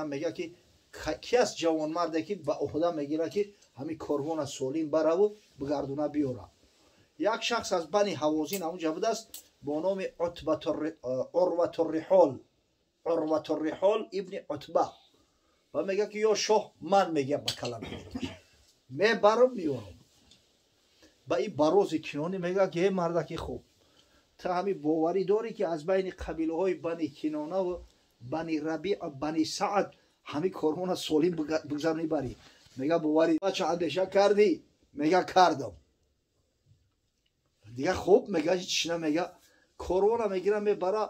Мекунад, мега ки ки аст ҷавонмарде, ки ба уҳда мегирад, ки ҳамин корвона солим бараву бигардуна биёра. Як шахс аз Бани Ҳавозин ҳамунҷа будааст бо номи Урватурриҳол, Урватурриҳол ибни Утба. Ва мега ки ё шоҳ, ман мега ба кала мебарам, меёрам. Ба ин барози Кинонӣ мега ки э мардаки хуб, ту ҳамин боварӣ дорӣ, ки аз байни қабилаҳои Бани Кинонаву Бани Рабиъ, Бани Саад ҳамин корвона солим бигзаронӣ, барӣ? Мега боварӣ. Бача, андеша кардӣ? Мега кардам. Дига хуб, мега чина, мега корвона мегира, мебара.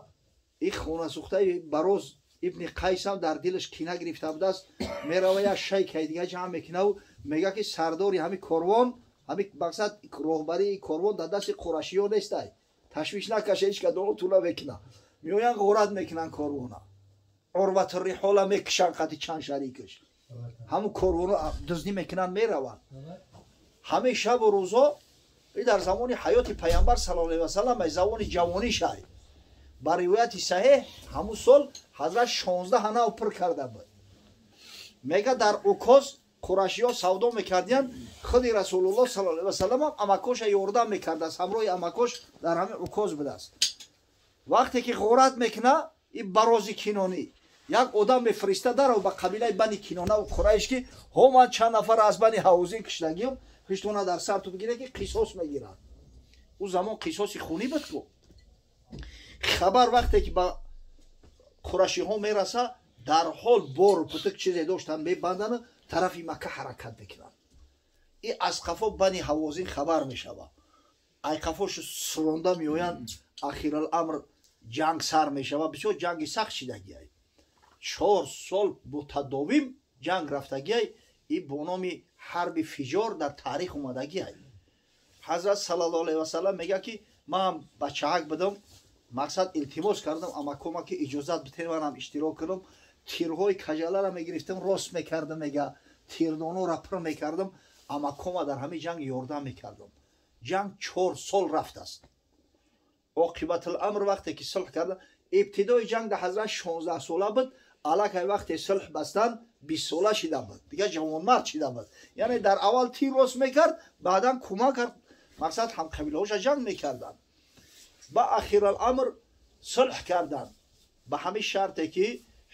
И хонасӯхтаи Бароз ибни Қайсам дар дилаш кина гирифта будааст. Мерава, як шайкаи дига ҷамъ мекунаву мега ки сардори ҳамин корвон, ҳамин мақсад роҳбарии корвон дар дасти қурашиё нестай, ташвиш накаша, ҳеч ка дону тула мекуна. Меоянд, ғорат мекунанд корвона, Урватурриҳола мекушанд қати чанд шарикаш, ҳамун корвоно дуздӣ мекунанд, мераванд. Ҳамин шабу рӯзо и дар замони ҳаёти Пайғамбар саллаллоҳу алайҳи васалам, ай замони ҷавонишай. Ба ривояти саҳеҳ, ҳамун сол ҳазрат 16 нав пур карда буд. Мега дар Укоз қурашиҳо савдо мекардиянд. Худи Расулуллоҳ саллаллоҳу алайҳи васалам амакоша ёрдам мекардааст, ҳамроҳи амакош дар ҳамин Укоз будааст. Вақте ки ғорат мекуна и Барози Кинонӣ, як одам мефириста дарав ба қабилаи Бани Кинонаву Қурайш, ки ҳо, ман чанд нафар аз Бани Ҳавозин киштагиём, хиштона дар сарту бигире, ки қисос мегирад. Ӯ замон қисоси хунӣ буд ку. Хабар вақте ки ба қурашиҳо мераса, дарҳол бору путук чизе доштан мебандану тарафи Макка ҳаракат мекунанд. И аз қафо Бани Ҳавозин хабар мешавад, ай қафошу суронда меоянд. Ахираламр ҷанг сар мешавад. Бисёр ҷанги сахт шидагиай, 4 сол мутадовим ҷанг рафтагиай. И бо номи ҳарби Фиҷор дар таърих омадагиай. Ҳазрат саллаллоҳу алайҳи васалам мега ки ман бачаҳак будам, мақсад илтимос кардам амакома, ки иҷозат битен манам иштирок кунам. Тирҳои кажалара мегирифтам, рост мекардам, мега тирдонора пур мекардам, амакома дар ҳамин ҷанг ёрдам мекардам. Ҷанг 4 сол рафтааст. Оқибатуламр вақте ки сулҳ карда, ибтидои ҷанг дар ҳазрат 16 сола буд, аллакай вақте сулҳ бастанд, 20 сола шида буд, дига ҷавонмард шида буд. Яъне дар аввал тир рост мекард, баъдан кӯмак кард, мақсад ҳамқабилаҳоша ҷанг мекарданд. Ба ахираламр сулҳ карданд ба ҳамин шарте, ки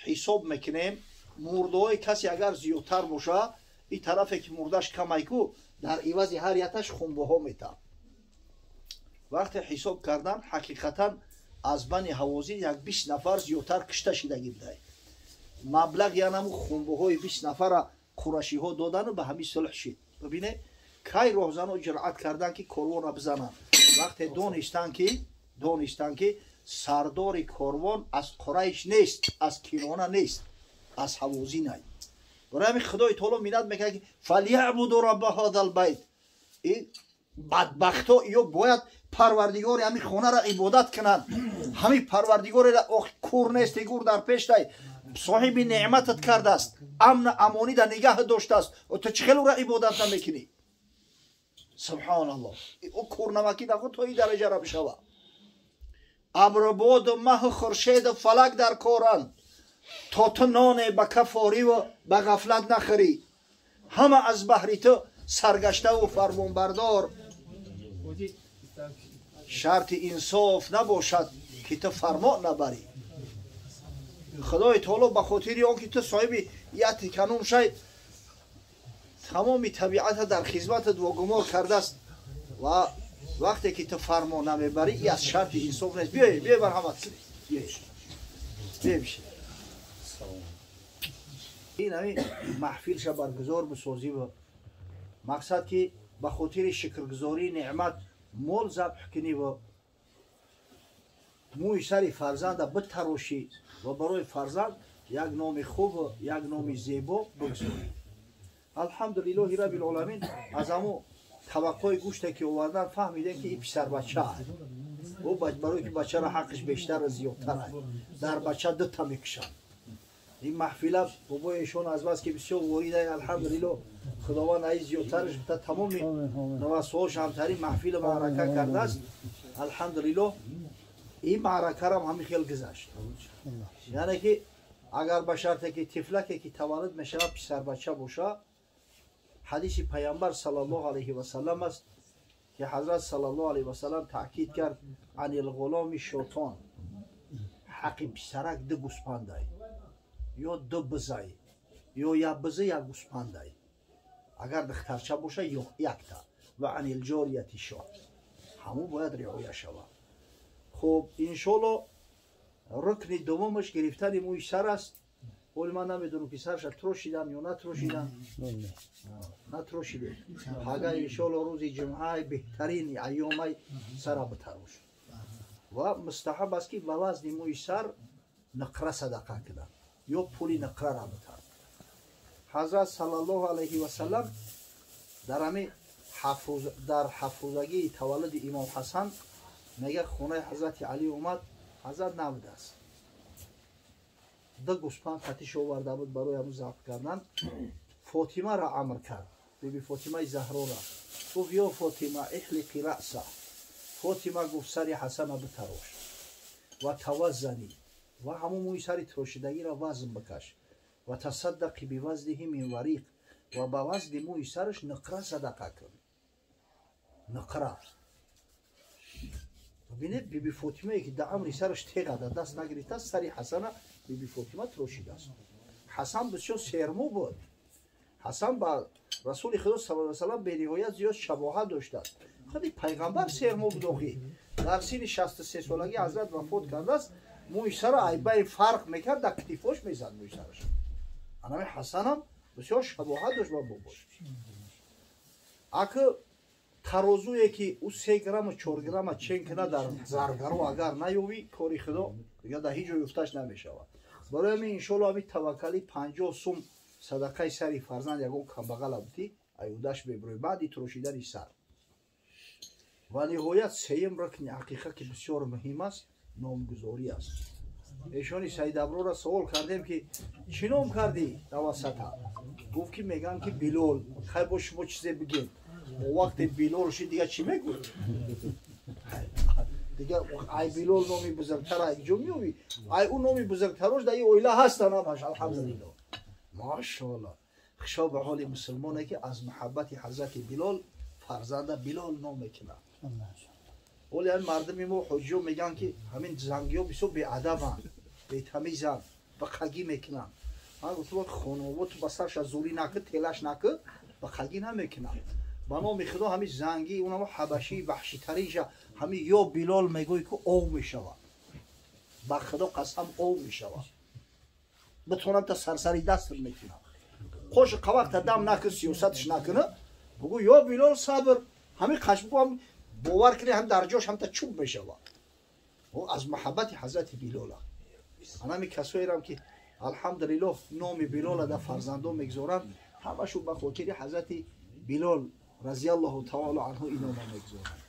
ҳисоб мекунем, мурдаҳои касе агар зиёдтар боша, ин тарафе ки мурдаш камайку, дар ивази ҳар яташ хунбоҳо метаҳад. Вақте ҳисоб кардан, ҳақиқатан аз Бани Ҳавозин як 20 нафар зиёдтар кишта шидагӣ будай. Маблағ янаму хунбоҳои 20 нафара қурашиҳо додану ба ҳамин сулҳ шид. Бибине, кай роҳзано ҷуръат карданд, ки корвонро бизананд? Вақте донистанд, ки сардори корвон аз Қурайш нест, аз Кинона нест, аз Ҳавозинай. Барои ҳамин Худои таоло миннат мекард, ки فليعبدوا رب هذا البيت. Бадбахто ё бояд парвардигори ҳамин хонаро ибодат кунанд, ҳамин парвардигореро. Кур нести, гур дар пештай, соҳиби неъматат кардааст, амну амонӣ дар нигаҳ доштааст, ту чӣ хел ӯро ибодат намекунӣ? Субҳоналлоҳ, ӯ курнамакӣ нахуд то ин дараҷара бишава. Абрубоду маҳу хуршеду фалак дар коранд, то ту ноне ба кафориву ба ғафлат нахӯрӣ. Ҳама аз баҳри ту саргаштаву фармонбардор. Шарти инсоф набошад, ки ту фармон набарӣ. Худои таоло ба хотири он ки ту соҳиби яти канун шай, тамоми табиата дар хизматат вогумор кардааст ва вақте ки ту фармон намебарӣ, и аз шарти инсоф нест. Биёй, биёй, марҳамат кунед, биёй бишин. Ин ҳамин маҳфилша баргузор бисозӣ, мақсад ки ба хотири шукргузории неъмат мол забҳ кунӣ ва мӯи сари фарзанда битарошӣ ва барои фарзанд як номи хуб, як номи зебо бигзорӣ. Алҳамдулиллоҳи раббил оламин, аз ҳамо табақҳои гӯште ки овардан, фаҳмидем, ки ин писарбача ӯ, барое ки бачаро ҳаққиш бештару зиёдтар, дар бача дута мекушанд. Ин маҳфила бобои эшон аз бас ки бисёр ворида, алҳамдулилло, Худованд аи зиёдтараш та тамоми навасҳош ҳамтарин маҳфилу маърака кардааст. Алҳамдулилло, ин маъракарам ҳамин хел гузашт. Яъне ки Агар ба шарте ки тифлаке ки таваллуд мешавад писарбача боша, ҳадиси пайғамбар саллаллоҳу алайҳи васаллам аст ки ҳазрат саллаллоҳу алайҳи васаллам таъкид кард: анил ғуломи шотон, ҳаққи писарак ду гӯспандай ё ду бизай ё як биза як гӯспандай, агар духтарча боша якта, ва анил ҷорияти шот, ҳамун бояд риоя шавад. Хуб, иншолло рукни дуввумаш гирифтани мӯи сар аст. Оли ман намедонам ки сарша трошидан ё натрошидан. Натрошидем. Ага, иншолло рӯзи ҷумъаи беҳтарини айёмай сара битарош. Ва мустаҳаб аст ки ба вазни мӯи сар нуқра садақа кунад ё пули нуқрара битар. Ҳазрат саллаллоҳу алайҳи васаллам дар ҳами дар ҳафрӯзагии таваллуди имом Ҳасан мега хонаи ҳазрати Алӣ омад, ҳазрат набудааст. Ду гӯспанд фатиш оварда буд барои ҳамун забҳ кардан. Фотимаро амр кард, биби Фотимаи Заҳрора гуфт: ё Фотима, иҳлиқи раъса. Фотима гуфт: сари Ҳасана битарош, ва таваззанӣ, ва ҳамун мӯи сари тирошидагиро вазн бикаш, ва тасаддақи бивазниҳи мин вариқ, ва ба вазни мӯи сараш нуқра садақа кун. Нуқра. Бибинед, биби Фотимае ки дар амри сараш теға дар даст нагирифтааст, сари Ҳасана биби Фотима тирошидааст. Ҳасан бисёр сермӯ буд. Ҳасан ба расули Худо саллаллоҳу алайҳи васаллам бениҳоят зиёд шабоҳат доштааст. Худи пайғамбар сермӯ буд. Охи дар синни 63 солагӣ ҳазрат вафот кардааст. Мӯи сара айбаи фарқ мекард, дар китифош мезад мӯи сараш. Анами Ҳасанам бисёр шабоҳат дошт ба бобош. Аки тарозуе ки ӯ 3 грамму 4 грамма чен кунад, дар заргаро агар наёвӣ, кори Худо дигар дар ҳеҷ ҷой ёфташ намешавад. Барои ҳамин, иншоалло, ҳамин таваккалӣ 50 сум садақаи сари фарзанд ягон камбағала бутӣ, аюдаш мебирои баъди тирошидани сар. Ва ниҳоят сеюм рукни ақиқа, ки бисёр муҳим аст, номгузорӣ аст. Эшони Саидаброра савол кардем ки чӣ ном кардӣ тавассата? Гуфт ки мегӯям ки Билол. Хай, бо шумо чизе бигем. О вақте Билол шид, дига чӣ мегӯй? Дига ай Билол номи бузургтар ай ҷо меёвӣ? Ай ӯ номи бузургтарош дар ин оила ҳастан ҳамаш, алҳамдулилло, машоалло. Хушо ба ҳоли мусулмоне ки аз муҳаббати ҳазрати Билол фарзанда Билол ном мекунад. Оли ҳамин мардуми мо ҳоҷиё мегӯянд ки ҳамин зангиҳо бисёр беадабанд, бетамизанд, бақагӣ мекунанд. Ман гуфтам: хонобо, ту ба сарша зурӣ накӣ, телаш накӣ, бақагӣ намекунанд. Ба номи Худо, ҳамин зангӣ, унамо ҳабашии ваҳшитаринша, ҳамин ё Билол мегӯй ки ов мешавад. Ба Худо қасам, ов мешавад. Битонам та сарсари дастр мекунам. Қоши қавақта дам накӣ, сиёсатш накунӣ, бугӯ ё Билол, сабр, ҳамин қашбу бовар кунӣ, ҳам дар ҷош ҳамта чӯб мешавад аз муҳаббати ҳазрати Билола. Анами касоерам ки, алҳамдулиллоҳ, номи Билола дар фарзандон мегузоранд, ҳамашу ба хотири ҳазрати Билол разиаллоҳу таоло анҳу инома мегузоранд.